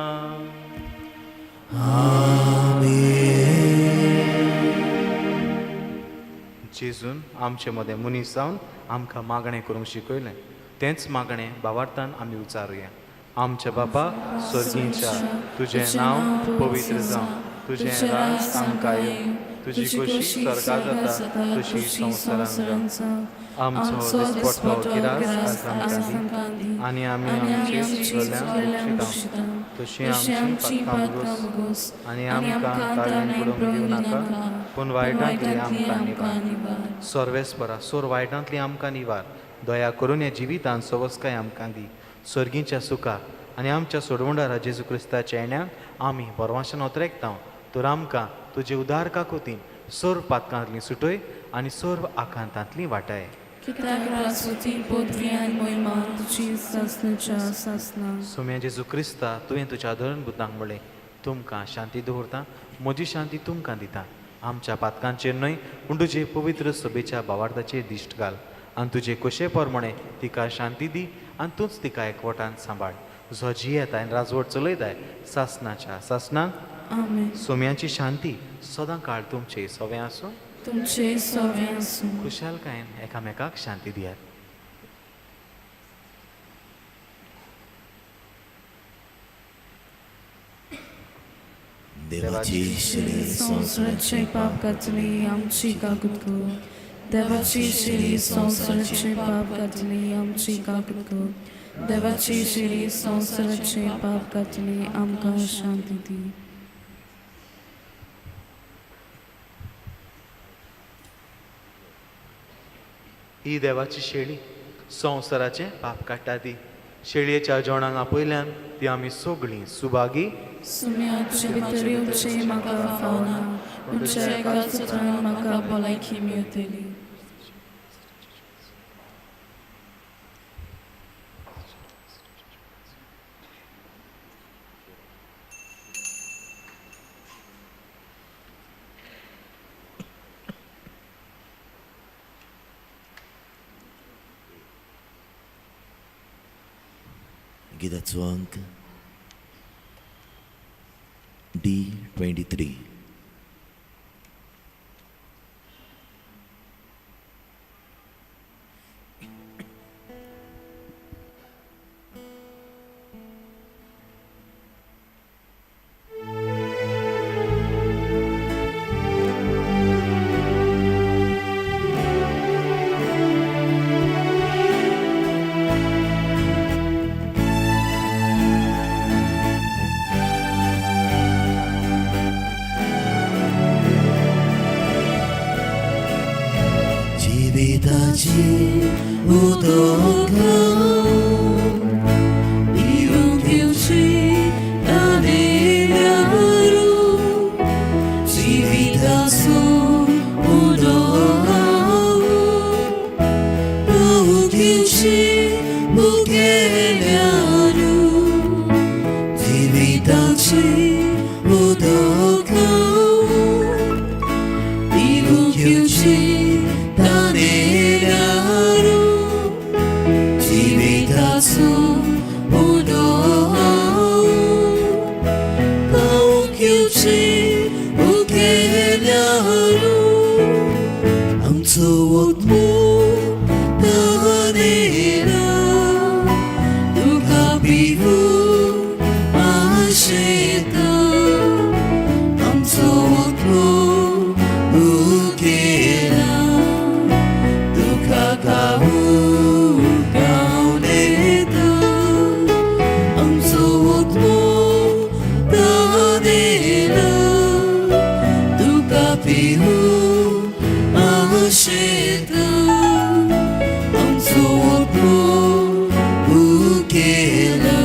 जेजून आमचे मदें मनीस जावन आमकां मागणें करूंक शिकयलें, तेंच मागणें भावार्थान आमी उचारुया. आमच्या बापा स्वर्गींच्या, तुजें नांव पवित्र जावं, तुजें राज आमकां येवं, तुजी खोशी स्वर्गा जाता तशी संवसारांत जावं. आमचो दिसपट्टो गिरास आज आमकां दी आनी आमी आमचे चुकल्यांक बक्षिता तशी आमची पातकां भोगोस आनी आमकां ताळ्यान पडूंक दिवं नाका, पूण वायटांतली आमकां निवार. सर्वेस्परा सोर वायटांतली आमकां निवार. दया करून ह्या जिवितान सवस्काय आमकां दी. सर्गीच्या सुखा आनी आमच्या सोडवणदारा जेजू क्रिस्ताच्या येण्यान आमी बरवाशान ओतरेकता. तर आमकां तुजे उदार काकुतीन सर्व पातकांतली सुटय आनी सर्व आकांतांतली वाटाय. सोम्या जेजू क्रिस्ता, तुवें तुज्या धरण बुद्धांक म्हणलें, तुमकां शांती दवरता, म्हजी शांती तुमकां दिता. आमच्या पातकांचेर न्हय पूण तुजे पवित्र सभेच्या भावार्थाचेर दिश्ट घाल आनी तुजे खोशे प्रमाणे तिका शांती दी आनी तूंच तिका एकवटान सांबाळ. जो जियेता आनी राजवट चलयताय सासनाच्या सासनाक. आमेन. सोम्याची शांती सदां काळ तुमचे सवें आसूं, तुमचे सवें आसूं. खुशालकायेन एकामेकाक शांती दियात. देवाची शिरी संवसाराचे पाप कातली आमची काकूत कर. देवाची शिरी संवसाराचे पाप कातली आमची काकूत कर. देवाची शिरी संवसाराचे पाप कातली आमकां शांती दी. ही देवाची शेळी संवसाराचें पाप काडटा ती. शेळयेच्या जेवणाक आपयल्यान ती आमी सगळीं सुभागी. सुम्याचे भितर येवचें म्हाका फावना, तुमच्या एकाच उतरान म्हाका भलायकी मेळटली. गिताचो अंक D23. जिविताची उदक पासून उडो खावंक येवचे उखेल्यारू आमचो आत्मो तनेला तुका पिवूंक आशेता आमचो आत्मो उखेला तुका खावूंक गावन येता आमचो आत्मो तनेला तुका पिवूंक आशेता आमचो आत्मो उखेला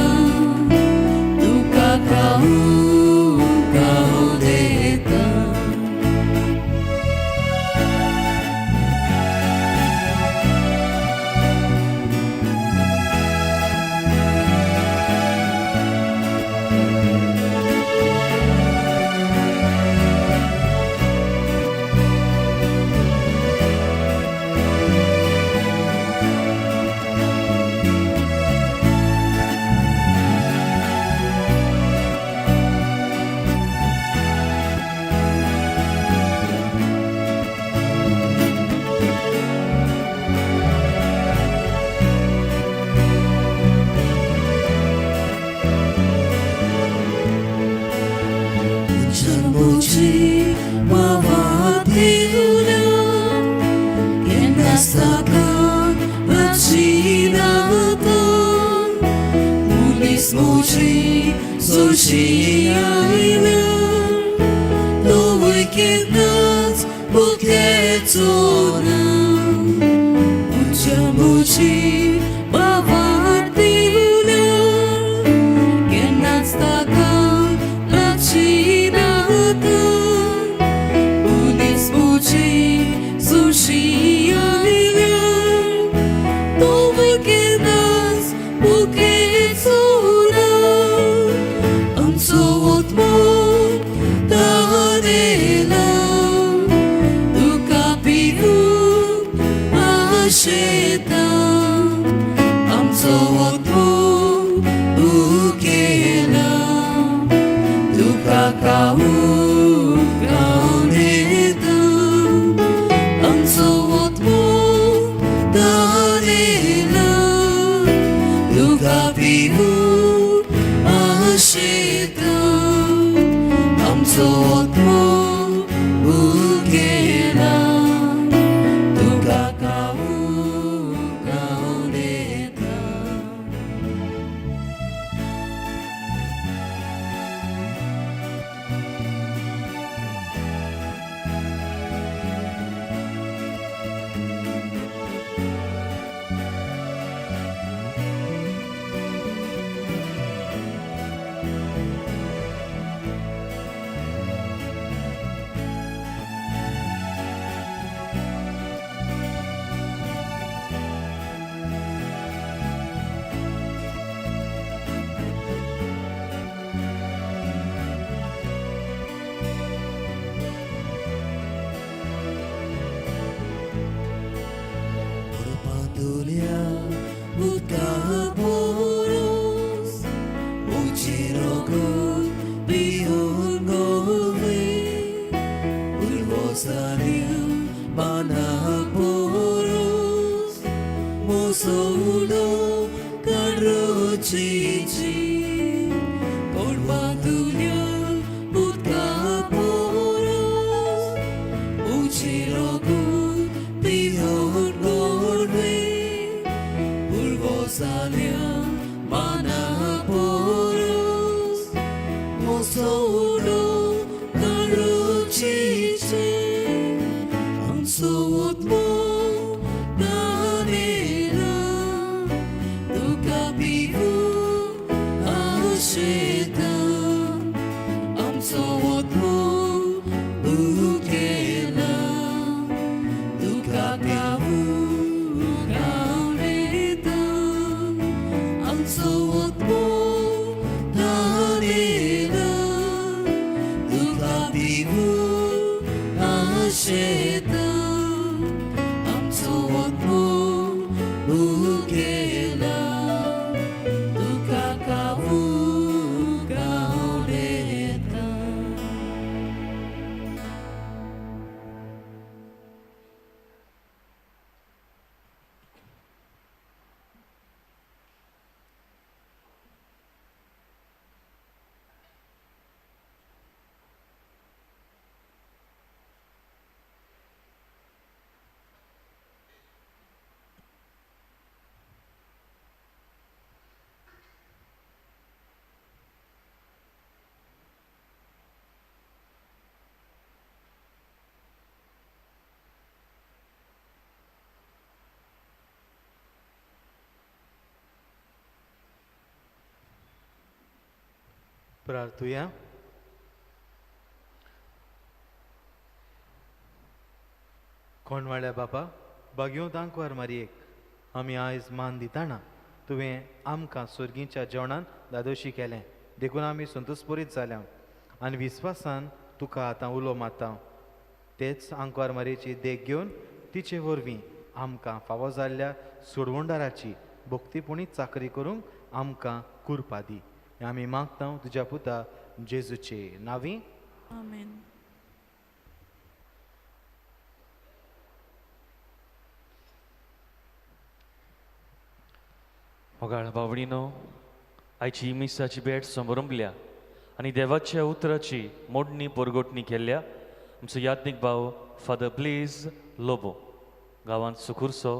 तुका खावूंक गावन येता. जनमोची वावातेल्या केन्नाच ताका वाचिनात मनीस मोजी सोशी आयल्या तोवूय केन्नाच भुकेचो ना. जनमोजी वावातेल्या केन्नाच ताका वाचिनात मनीस मोजी सोशी आयल्या तोवूय केन्नाच भुकेचो ना. आमचो आत्मो तनेला तुका पिवूंक आशेता आमचो आत्मो उखेला तुका खावूंक गावन येता आमचो आत्मो तनेला तुका पिवूंक आशेता आमचो आत्मो उखेला तुका खावूंक गावन येता. Pandulia उदका पोरोस उची रोगून पिवन गोवे उर्वसान्या बाना पोरोस मोसो उडो काडरोचीची कोण बांदुल्या उदका पोरोस उची रोगून पिवन गोवे Purvosalia mana poros Mosouro karuchiche Amso otmo danela Tuka pivu asheta Amso otmo ukela Tuka pivu gauneta Amso otmo danela Tuka pivu asheta Amso otmo ukela. प्रार्थुया. कोणवाळ्या बापा, बागयों दांकवार मारयेक आमी आयज मान दिताना तुवें आमकां सोर्गीच्या जेवणान दादोशी केलें देखून आमी संतोषपुरीत जाल्या आनी विस्वासान तुका आतां उलो मारता. तेच आंकवार मारयेची देख घेवन तिचे वरवीं आमकां फावो जाल्ल्या सोडवणदाराची भक्तीपुणी चाकरी करूंक आमकां कुरपा दी. आमी मागता तुज्या पुता जेजूचे नांवी. आमेन. मोगाळ बावडीनो, आयची मिसाची भेट समरंपल्या आनी देवाच्या उतराची मोडणी परगटणी केल्ल्या आमचो याज्ञीक भाव फादर ब्लेज लोबो, गांवांत सुकुरसो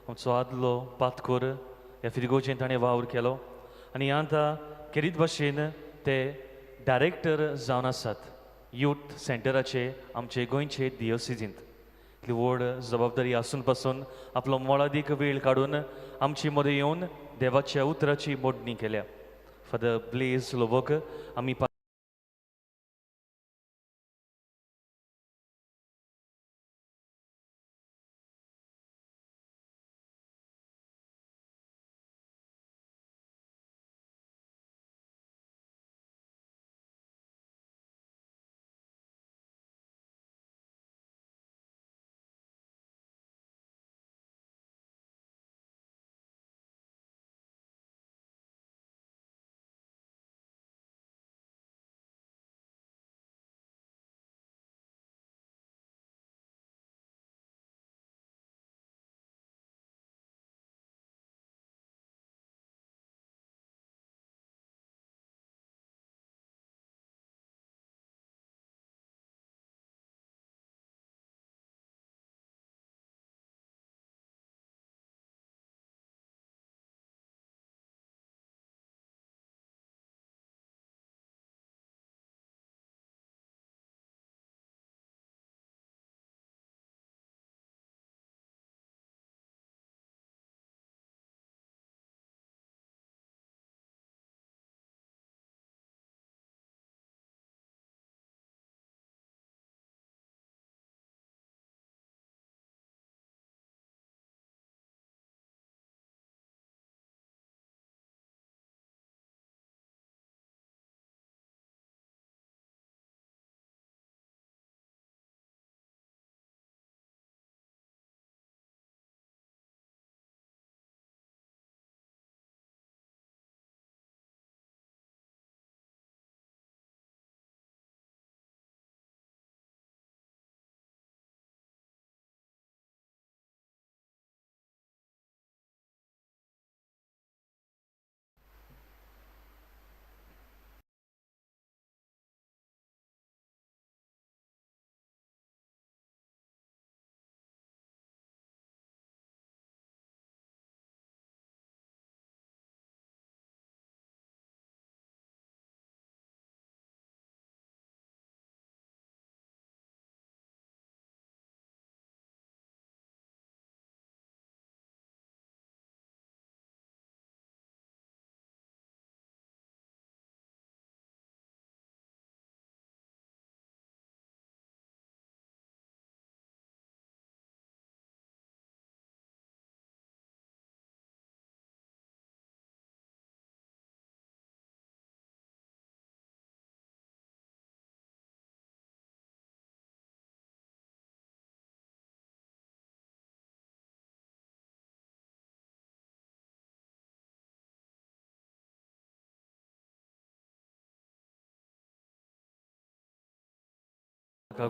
आमचो आदलो पातकोर ह्या फिरगोजेन ताणें वावर केलो आनी आतां खेरीत भाशेन ते डायरेक्टर जावन आसात यूथ सेंटराचे आमचे गोंयचे दियोसिजींत. इतली व्हड जबाबदारी आसून पासून आपलो मोलादीक वेळ काडून आमचे मदें येवन देवाच्या उतराची मोडणी केल्या. फादर ब्लेज लोबोक आमी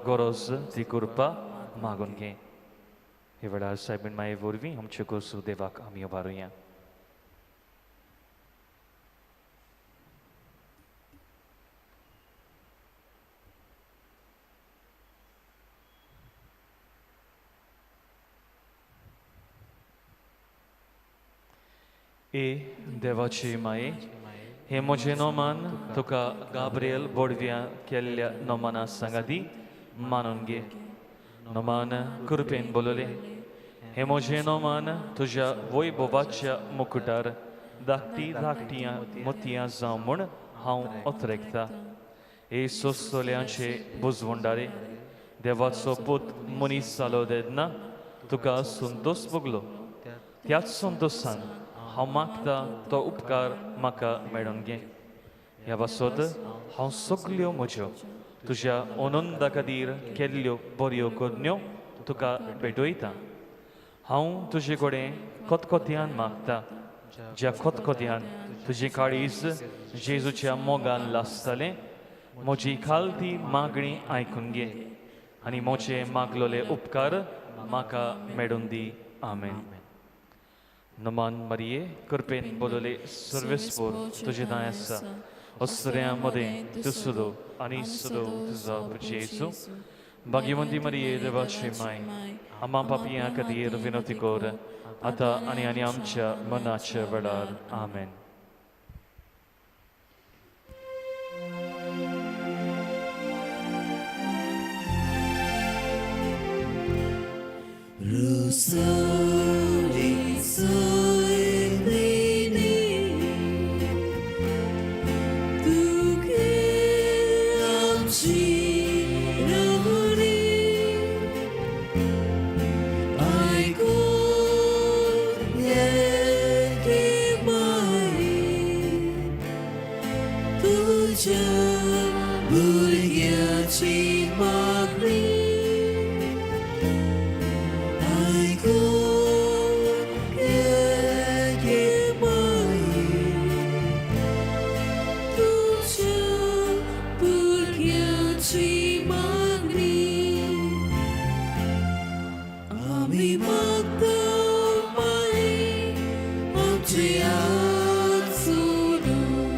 गरज ती कृपा मागून घे. हे वेळार सायबीण माये वरवीं आमच्यो गरजो देवाक आमी उबारुया. ए देवाची माये, हे म्हजें नोमान तुका गाब्रियल बोडव्या केल्ल्या नोमाना सांगाती मानून घे. नोमान कृपेन बोलले, हे म्हजें नोमान तुज्या वैभवाच्या मुकुटार धाकटी धाकटियां मोतयां जावं म्हूण हांव अत्रेकता. हे सोसोल्यांचे बुजवंडारे, देवाचो पूत मनीस जालो तेन्ना तुका संतोश भोगलो. त्याच संतोशान हांव मागता तो उपकार म्हाका मेळोवन घे. ह्या पासत हांव सगल्यो म्हज्यो तुज्या आनंदा खातीर केल्ल्यो बऱ्यो करण्यो तुका भेटयता. हांव तुजे कडेन खतखत्यान मागता, ज्या खतखत्यान तुजी काळीज जेजूच्या मोगान लासतालें, म्हजी खालती मागणी आयकून घे आनी म्हजे मागलोले उपकार म्हाका मेळून दी. आमेन. नमान मरिये, कृपेन बोलले सर्वेस्पोर तुजे दाय आसा. असऱ्यां मदें तूं सुदो आनी सुदो तुजो जेजू. भाग्यवंती मरिये, देवाची माय, आमा पापयां खातीर विनवती कर, आतां आनी आनी आमच्या मनाच्या वेळार. आमेन. Rusali saydini तुके आमची रगणी आयकून घे माई तुज्या भुरग्याची मागणी आयकून घे माई तुज्या भुरग्याची मागणी. आमी मागता माई आमचे हात सोडून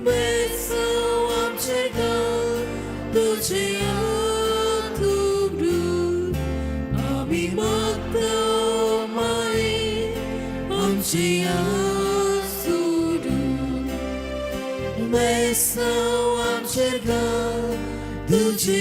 बेसांव आमचे गांव तुजे हात उगडून. आमी मागता माई आमचे हात सोडून बेसांव आमचे गांव तुजे